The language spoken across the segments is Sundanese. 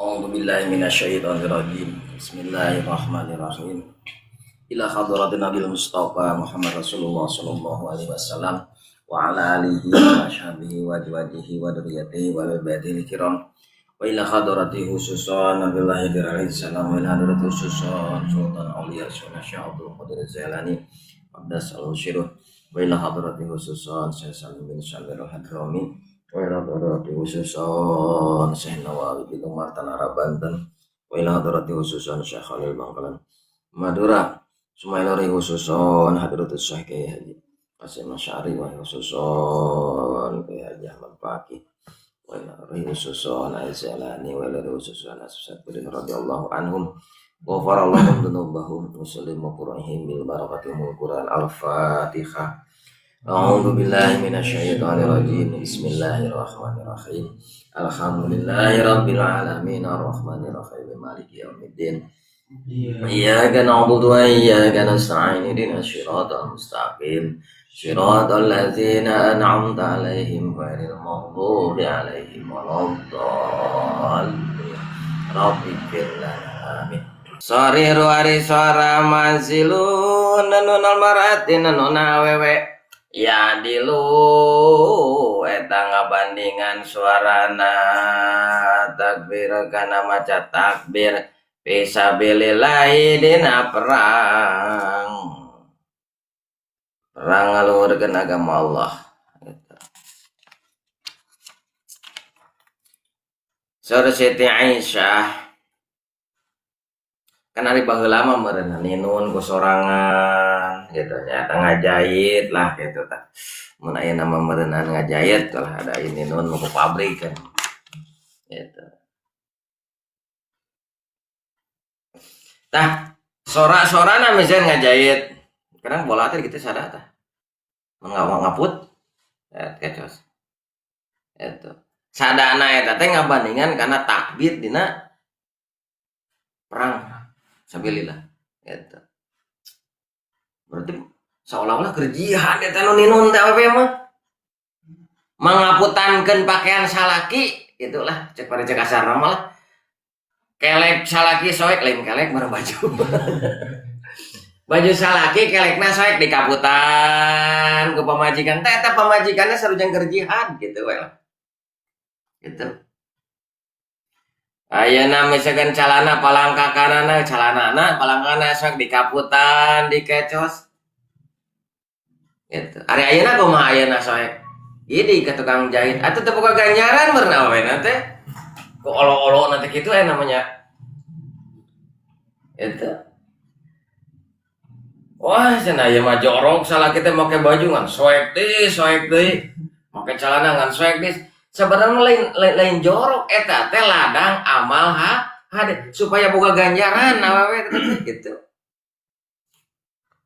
A'udzu billahi minasyaitonir rajim. Bismillahirrahmanirrahim. Ila hadratin Nabil Mustafa Muhammad Rasulullah sallallahu alaihi wasallam wa ala alihi wa ashabihi wa azwajihi wa dzurriyyatihi wa al-baidil kiram. Wa ila hadrati khususan Nabiullah alaihi salam wa ila hadrati khususan Sultan Auliya Syekh Abdul Qadir Jailani Qaddasallahu sirruh. Wa ila hadrati khususan Syekh Salim bin Samir Al-Hadrami wa ila hadrati khususan Syekh Nawawi bin Umar Tanara Banten wa ila hadrati khususan Syekh Khalil Bangkalan Madura Sumailari khususan hadratus Syekh Kiai Haji Qasim Asy'ari wa khususan Kiai Haji Ahmad Faqih wa ila khususan Al-Zalani wa ila khususan As-Sabirin radhiyallahu anhum ghafarallahu dzunubahum wa sallimu qur'ihim bil barakati mul Qur'an. Al-Fatihah. A'udzu billahi minasyaitonir rajim. Bismillahirrahmanirrahim. Alhamdulillahi rabbil alamin arrahmanir rahim maliki yaumiddin. Iyyaka na'budu wa iyyaka nasta'in ihdinas siratal mustaqim. Siratal ladzina an'amta 'alaihim ghairil maghdubi 'alaihim waladdallin. Rabbighfir lana amin. Sariru ari suara manzilun nunal marati nununa wewe. Ya dilu eta ngabandingan suarana takbir kana maca takbir fisabilillahi dina perang perang ngaluhurkeun agama Allah gitu. Saur Siti Aisyah kan ari baheula mah meureun ninun ku sorangan gitu nya eta ngajahit lah gitu tah. Mun aya nama meureunaan ngajahit lah ada ini nun ku pabrik kan gitu. Tah sora-sorana misalnya ngajahit kadang bola teh gitu sada tah. Mun ngaput kecos. Gitu. Sadana eta teh ngabandingan kana takbir dina perang sabilillah gitu. Berarti seolah-olah keur jihad eta nu ninun teh awewe mah. Mangaputankeun pakaian salaki gitulah cek pada cek kasarna mah lah. Kelek salaki soek lain kelek bareng baju. Baju salaki kelekna soek dikaputan ku pamajikan teh eta pamajikanna sarujeng keur jihad gitu we lah. Gitu. Ayeuna misalkan calana palangkakanana calanana palangkana sok dikaputan dikecos gitu. Ari ayeuna kumaha ayeuna soek idi ka tukang jahit atuh teu boga ganjaran meureun awena teh ku olo-olo nanti kitu aya namanya gitu. Wah cenah ieu mah jorok salaki teh make baju ngan soek deui make calana ngan soek deui. Sebenarnya lain jorok eta teh ladang amal hade supaya boga ganjaran awewe teh gitu.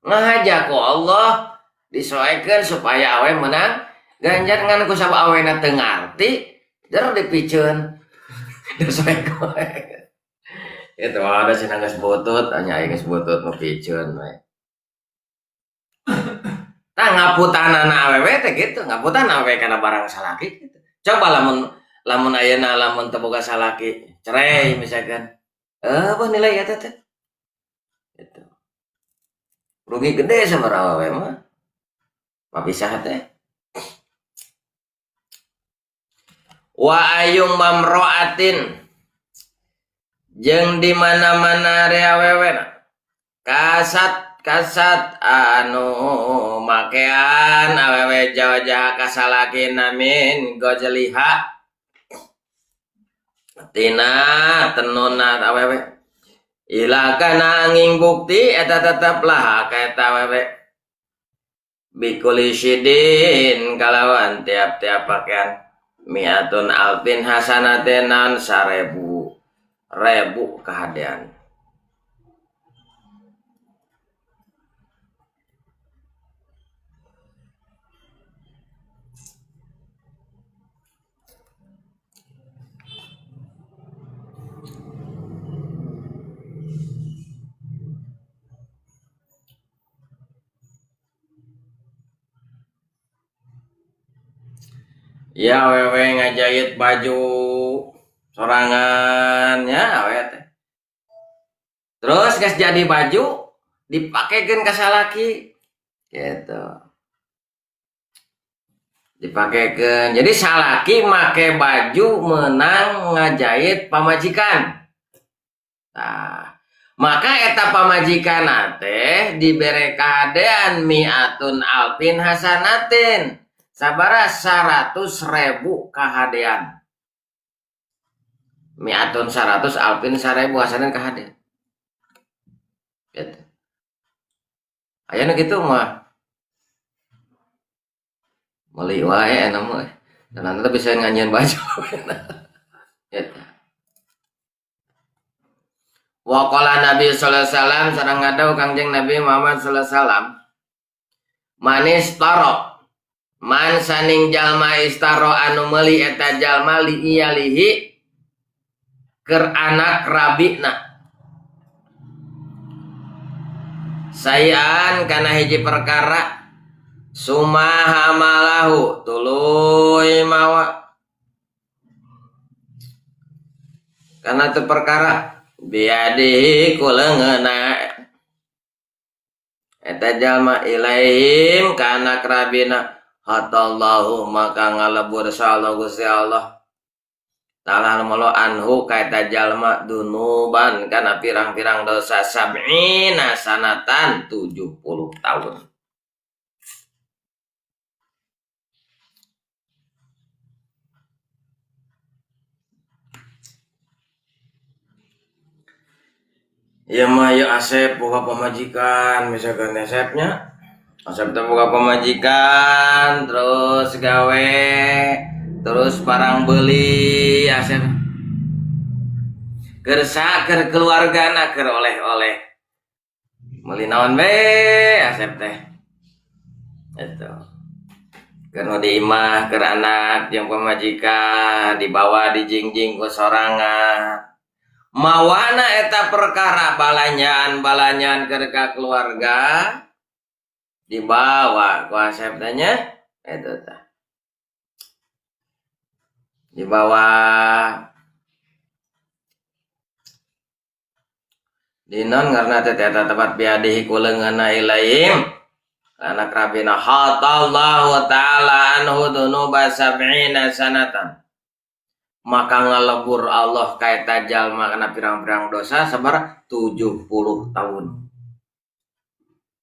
Ngahaja ku Allah disoekeun supaya awe menang ganjar ngan ku sabab awena teu ngarti der dipiceun. Disoek we. Itu ada cenah geus butut nya aing geus butut nu piceun we. Tah ngaputanana awewe teh gitu, ngaputan awewe kana barang salaki gitu. Coba lamun ayeuna lamun teu boga salaki cerai misalkan. Apa nilai eta teh? Gitu. Rugi gede sabaraha awewe mah. Papisah teh. Wa ayung mamroatin jeung di mana-mana ari awewe kasat anu makean awewe jauh-jauh kasalaki namin gojeliha tina tenuna awewe ila kana angin bukti eta teteplah ka eta awewe bikuli sidin kalawan tiap-tiap pakaian miatun alfin hasanatenan 1000 ribu kahadean. Ya wewe ngajahit baju Sorangannya awe teh. Terus geus jadi baju dipakekeun ka salaki gitu. Dipakekeun. Jadi salaki make baju menang ngajahit pamajikan. Nah, maka eta pamajikan teh dibere kahadean mi'atun alfin hasanatin. Sabara 100.000 kahadean. Mi'atun 100 alfin 1.000 hasanan kahadean. Gitu. Aya nu kitu mah. Meuli wae eta mah. Dan nanti bisa nganyian baju. Gitu. Wa qala Nabi sallallahu alaihi wasallam sareng ngadau Kangjeng Nabi Muhammad sallallahu alaihi wasallam manis taro man saning jalma istaro anu meuli eta jalma li iyalihi keur anak rabina sayan kana hiji perkara sumahamalahu tuluy mawa kana teu perkara biadihi kuleungeuna eta jalma ilaihim kana krabina hatallahu maka ngalebur sallallahu Gusti Allah ta'ala molo anhu ka eta jalma dunuban kana pirang-pirang dosa sab'ina sanatan 70 tahun. Ya mah ya Asep boga pamajikan misalkan Asepnya Asep teh boga pamajikan terus gawe terus parang beli Asep keur keur keluargana keur oleh-oleh meuli naon we Asep teh eta keur nu di imah keur anak jeung pamajikan dibawa dijingjing ku sorangan mawana eta perkara balanjaan-balanjaan keur ka keluarga dibawa ku Asep teh nya eta teh dibawa dinon karena teh eta tempat biadihi kuleungeuna ilaihim anak rabina hatallahu ta'ala anhu dunuba sab'ina sanatan maka ngalebur Allah ka eta jalma kana pirang-pirang dosa sabar 70 tahun.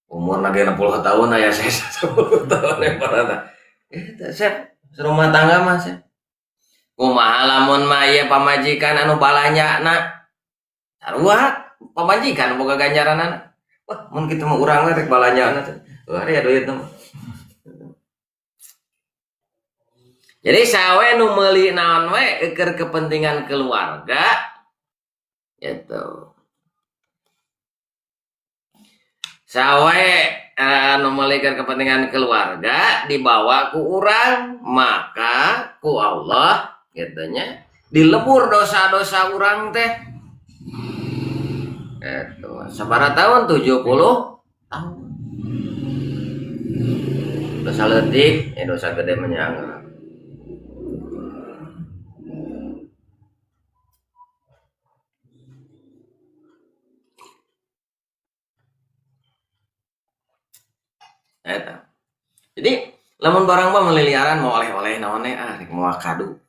Umur lagi 60 tahun aya saya 10 tahun yang eta Sep serumah tangga mah Sep. Kumaha lamun mah ieu pamajikan anu balanyana sarua pamajikan boga ganjaranana. Wah mun kitu mah urang we rek balanyana teh. Wah aya duit mah. Jadi sawe nu meuli naon we keur kepentingan keluarga gitu. Sawe nu meuli keur kepentingan keluarga dibawa ku urang maka ku Allah gitu nya dilebur dosa-dosa urang teh. Gitu. Sabaraha tahun 70 tahun. Dosa leutik, dosa gede menyangga. Eta. Jadi lamun barang mah meliliaran mau oleh-oleh naon ah rek moal kadu.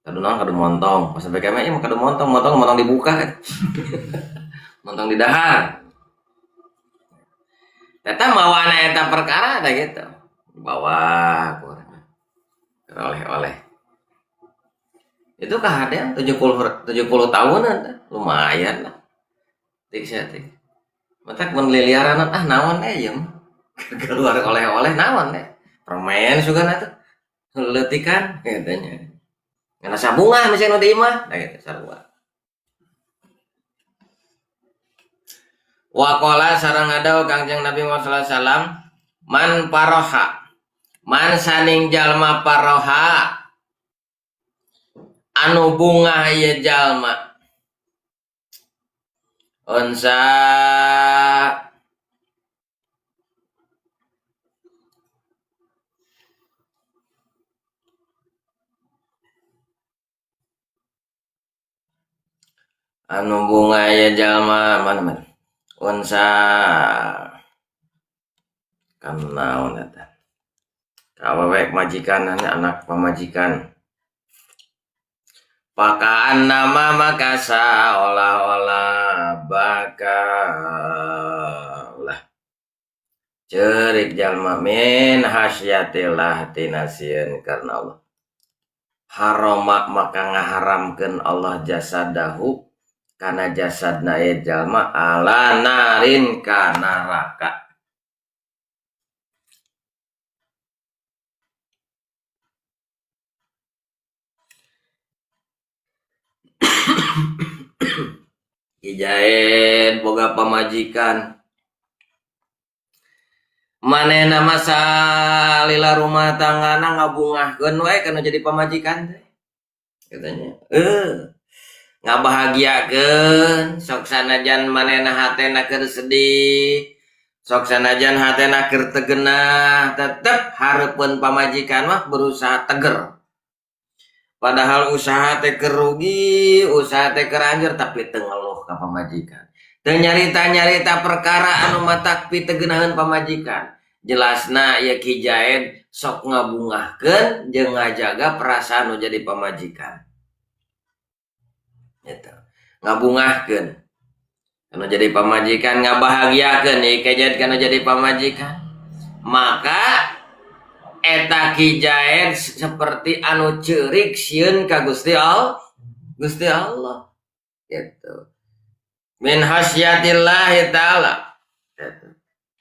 Kadu naon kadu montong. Pas sampai kemeh ieu mah kadu montong, montong dibuka kan. Montong didahar. Eta mawana eta perkara ada gitu. Dibawa ku urang. Oleh-oleh. Itu kahadean 70 tahunan teh lumayan lah. Tik sia tik. Matak mun liliaran ah naon ieu mah. Keluar oleh-oleh naon deh. Permen sugana tuh. Leutikan katanya. Ngana sabunga misalnya nu di imah, nah gitu sarua. Wa qala sareng ngadau Kangjeng Nabi Muhammad sallallahu alaihi wasallam man paroha man saning jalma paroha anu bungah ieu jalma unsa Anu bunga ya jalma mana-mana unsa kan naon eta kawewe majikan anak pamajikan pakaan nama maka seolah-olah bakal lah cerik jalma min hasyatillah tina sieun karena Allah haroma maka ngaharamkeun Allah jasadahu kana jasadna ye jalma ala narin ka neraka. Ijaen boga pamajikan manehna masa lila rumah tanggana ngabungahkeun we kana jadi pamajikan teh katanya ngabahagiakeun sok sanajan manehna hatena keur sedih sok sanajan hatena keur teu genah tetep hareupeun pamajikan mah berusaha teger padahal usaha teh keur rugi usaha teh keur anjur tapi teu ngeluh ka pamajikan teu nyarita-nyarita perkara anu matak piteugenaheun pamajikan jelasna ieu Ki Jaed sok ngabungahkeun jeung ngajaga perasaan nu jadi pamajikan gitu ngabungahkeun anu jadi pamajikan ngabahagiakeun ieu Ki Jaed kana jadi pamajikan maka eta Ki Jaed seperti anu ceurik sieun ka Gusti Allah Gusti Allah gitu min hasyatillahi taala gitu.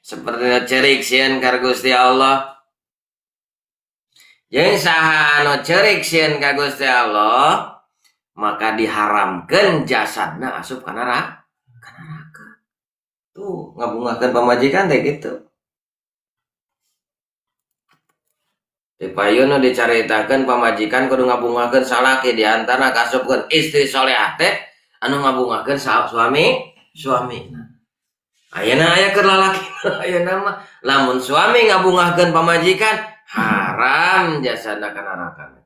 Seperti ceurik sieun ka Gusti Allah jeung saha anu ceurik sieun ka Gusti Allah maka diharamkeun jasadna asup ka neraka. Tuh ngabungahkeun pamajikan teh kitu. Di payun nu dicaritakeun pamajikan kudu ngabungahkeun salaki di antara kasupkeun istri solehah teh anu ngabungahkeun suami. Ayeuna aya keur lalaki ayeuna mah lamun suami ngabungahkeun pamajikan haram jasadna ka neraka.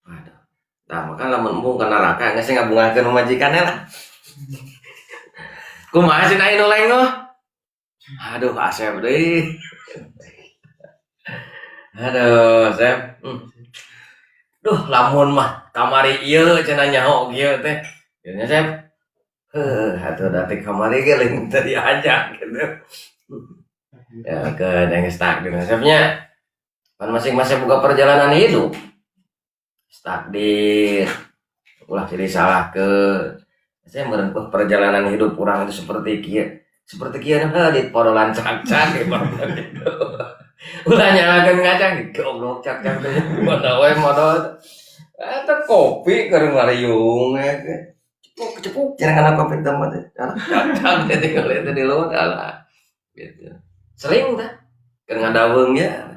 Waduh. Tah maka lamun embung ka neraka geus ngabungahkeun pamajikanna lah. Kumaha cenah anu lengoh? Aduh asep deui. Aduh, Sep. Duh, lamun mah kamari ieu cenah nyaho kieu teh. Ieu nya Sep. Heuh, atuh da teh kamari ge lain teu diajak gitu. Ya ke geus takdir Sepnya. Pan masing-masing buka perjalanan hidup. Takdir. Ulah jadi salahkeun. Saya merempuh perjalanan hidup urang itu seperti kieu. Seperti kieu nah di porolan cak-cak gitu. Ulah nyalakeun ngaca goblok cak-cak teh. Mana we modal. Eta kopi keur ngariung teh. Cepuk-cepuk cenah kana kopi teh mah teh. Cak-cak teh tinggal eta di luar alah. Gitu. Sering tah keur ngadaweung ya.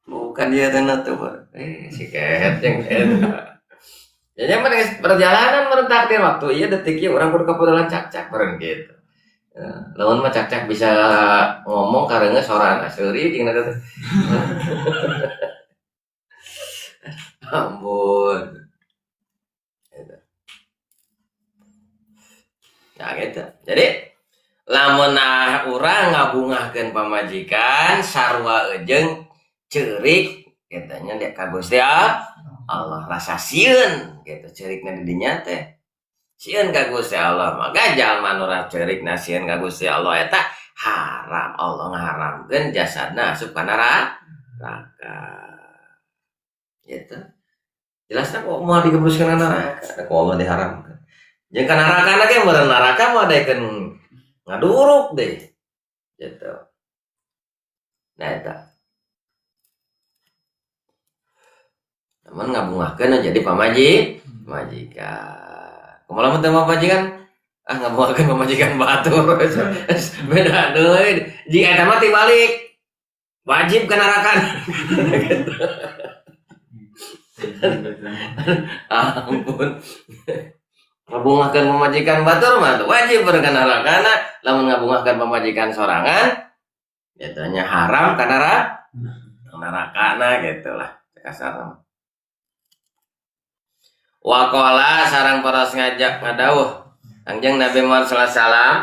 Bukan dia teh tuh. Si kehet jeung eta. Ya nya mah perjalanan meureun takdir waktu ieu detik ieu urang kudu ka porolan cak-cak meureun kitu. Lamun mah cak-cak bisa ngomong kareungeus sorana seuri jeung eta teh. Ampun. Nah gitu. Jadi lamun urang ngabungahkeun pamajikan sarua jeung ceurik katanya dia ka Gusti Allah rasa sieun gitu ceurikna di dinya teh. Sieun ka Gusti Allah maka jalma nu ceurikna sieun ka Gusti Allah eta haram Allah ngaharamkeun jasadna asup ka neraka. Gitu. Jelasna kok moal digebruskeun ka neraka, kok Allah diharamkeun. Jeung ka neraka ge meureun neraka mah daekeun ngaduruk deh. Gitu. Nah eta. Namun ngabungahkeun jadi pamajikan. Kumaha lamun teu pamajikan? Ah ngabungahkeun pamajikan batur. Beda deui. Jika eta mah tibalik wajib ka neraka. Gitu. Ampun. Ngabungahkeun pamajikan batur mah wajib ka nerakana, lamun ngabungahkeun pamajikan sorangan jatuhnya haram ka nerakana gitu lah kasarna. Waqala sareng paros ngajak ngadawuh Kangjeng Nabi Muhammad sallallahu alaihi wasallam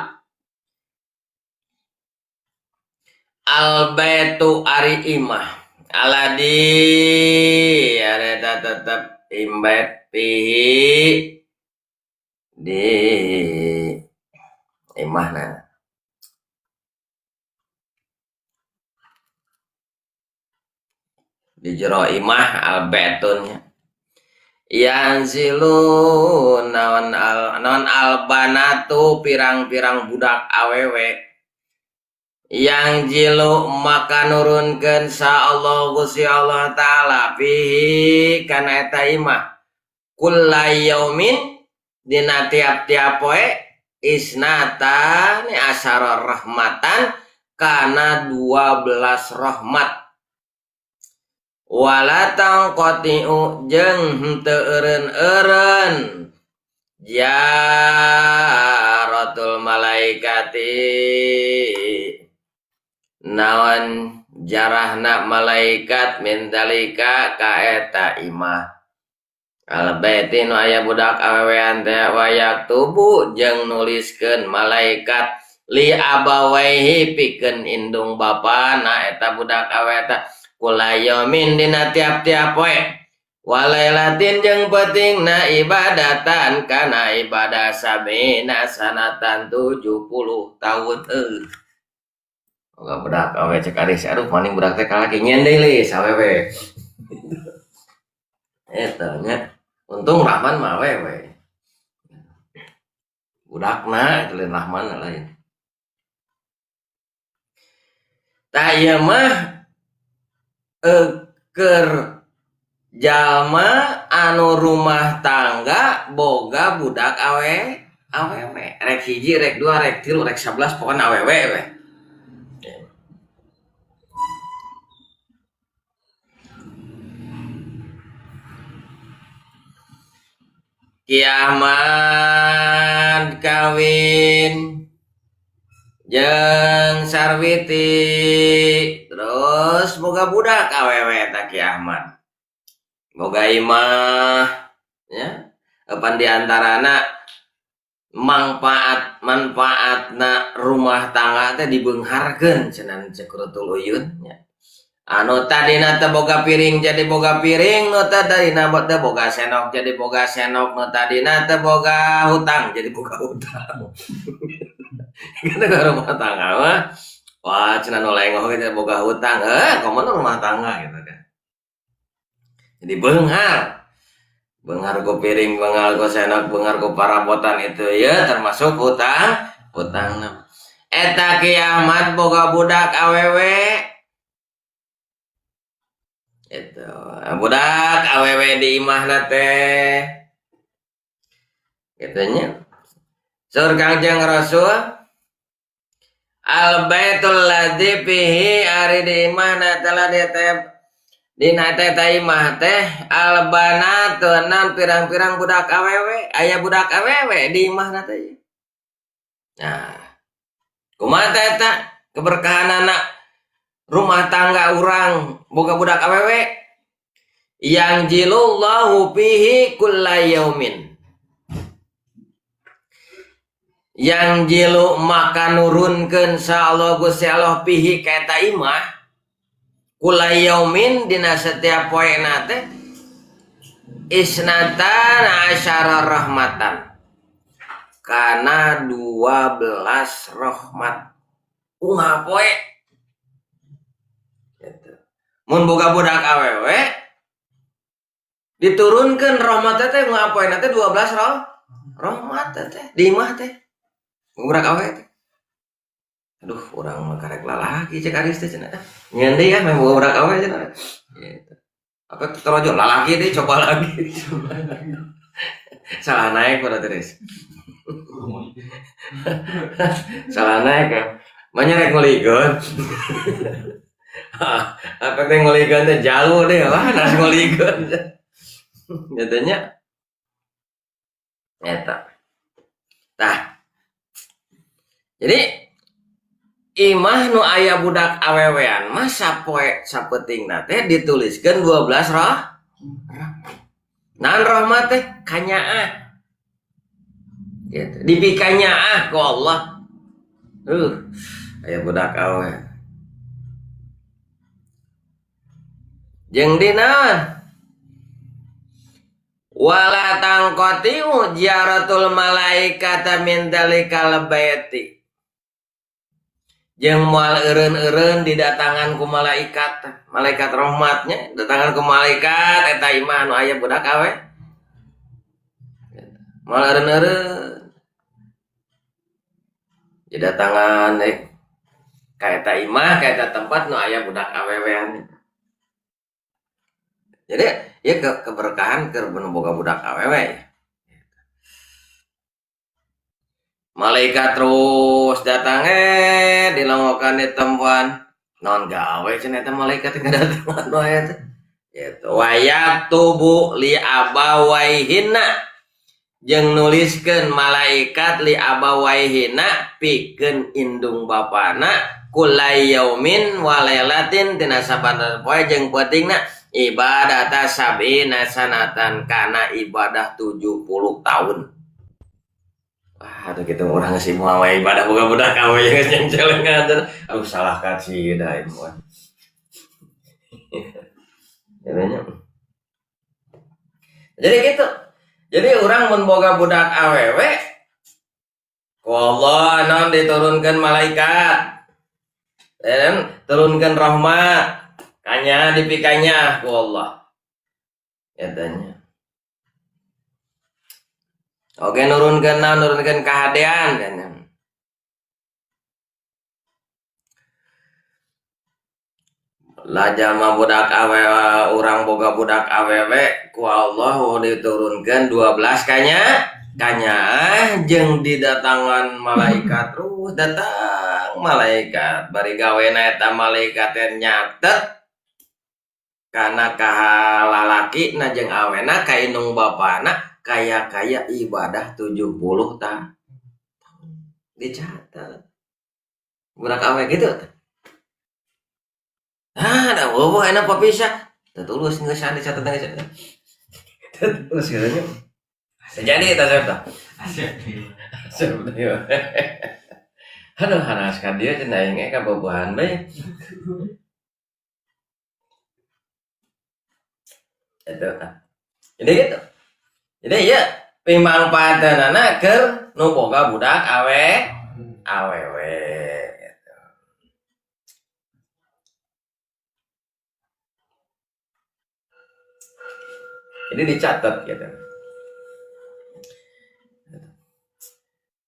al baitu ari imah aladi ari tetep imbet pihi di imahna di jero imah al baitunnya yanzilu naon al naon albanatu pirang-pirang budak awewe yang jilu maka nurunkeun sa Allah Gusti Allah taala fihi kana eta imah kulla yaumin dina tiap-tiap poe isnata ni asyara rahmatan kana 12 rahmat wala tangqatiu jeung henteu eureun-eureun jaratul malaikati naon jarahna malaikat min dalika ka eta imah al baiti nu aya budak awewean teh wayak tubuh jeung nuliskeun malaikat li abawaihi pikeun indung bapana eta budak awewe teh kula yaumin dina tiap-tiap poe walailatin jeung peutingna ibadatan kana ibadah sabina sanatan 70 tahun euy. Boga budak awewe cek aris aduh paling budak teh kalaki nyen deui lis awewe. Eta nya untung Rahman mah awewe. Budakna itu lain Rahman lain. Tah ieu mah keur jalma anu rumah tangga boga budak awewe rek hiji rek dua rek tilu rek 11 pokona awewe we. Kiamat kawin jeung Sarwiti terus boga budak awewe ta Ki Ahmad boga imah nya apan diantarana manfaatna rumah tangga teh dibeungharkeun cenah Cekrutul Uyun nya anu tadina teh boga piring jadi boga piring nu tadina teh boga senok jadi boga senok nu tadina teh boga hutang jadi boga hutang. Gitu ke rumah tangga mah wah cenah nu lengoh gitu boga hutang komo rumah tangga gitu kan jadi beunghar ku piring beunghar ku senok beunghar ku parabotan itu ya termasuk hutang eta kiamat boga budak awewe itu budak awewe di imahna teh kitu nya Sur Kangjeng Rasul al baitul ladzi fihi ari di imahna telah ditep dina teh imah teh al banatu nan pirang-pirang budak awewe aya budak awewe di imahna teh. Nah kumaha teh eta keberkahanana rumah tangga urang boga budak awewe yang jilullahu fihi kulla yaumin yang jilu maka nurunkeun sa Allah Gusti Allah fihi ka eta imah kula yaumin dina setiap poena teh isnatan asyara rahmatan kana 12 rahmat unggal poe gitu. Mun boga budak awewe diturunkeun rahmat teh unggal poena teh 12 rahmat teh di imah teh budak awewe teh. Aduh, urang mah karek lalaki cek aris teh cenah. Nyeun deui ya meh boga budak awewe cenah. Gitu. Apa terojo lalaki deui coba lagi. Salah naik pada terus. Salah naik ya. Manya rek nguligeun. Apa teh nguligeun teh jauh deh wah nas nguligeun. Jadinya eta. Tah. Jadi imah nu aya budak awewean mah sapoe sapeutingna teh dituliskeun 12 roh. Naon rahmat teh kanyaah. Gitu. Dipikanyaah ku Allah. Aya budak awe. Jeung di naon? Wala tangqatiu ziaratul malaikata min dalikal baiti. Jeung moal eureun-eureun didatangan ku malaikat, malaikat rahmatnya datangan ku malaikat eta imah nu aya budak awe. Moal eureun-eureun didatangan ka eta imah, ka eta tempat nu aya budak awewean. Jadi ya keberkahan keur nu boga budak awewe. Malaikat terus datang dilongokan di tempuan. Naon gawe cenah eta malaikat teh ngadatangan wae teh. Gitu. Wayaktubu li abawaihinna jeung nuliskeun malaikat li abawaihina pikeun indung bapana kulayaumin walailatin tina saban poe jeung peutingna ibadata sab'ina sanatan kana ibadah 70 tahun. Wah, aduh gitu orang sih mau ibadah boga budak awe geus yang celengan. Aduh salah kacida ieu mah. Jadi gitu. Jadi orang mun boga budak awewe ku Allah naon diturunkan malaikat. Dan turunkan rahmat. Kanya dipikanya ku Allah. Katanya. Oke nurunkan naon nurunkan kahadean kan. Lah jalma budak awewe urang boga budak awewe ku Allah diturunkan 12 kanya kanya jeung didatangan malaikat terus datang malaikat bari gawena eta malaikat teh nyatet kana kahalalaki na jeung awena ka indung bapana kaya-kaya ibadah 70 tahun dicatat budak awe gitu. Ah, da eueuh enak papisah. Teu tulus geus dicatat geus. Teu tulus kitu nya. Jadi eta teh. Asep. Asep deui. Aduh, hanas ka dieu cenah aing ka bobohan bae. Eta. Jadi gitu. Jadi ieu pimangpaatanana keur nu boga budak awe awewe. Jadi dicatat gitu.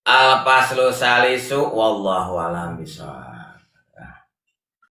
Al faslu salisu wallahu alam bisawab.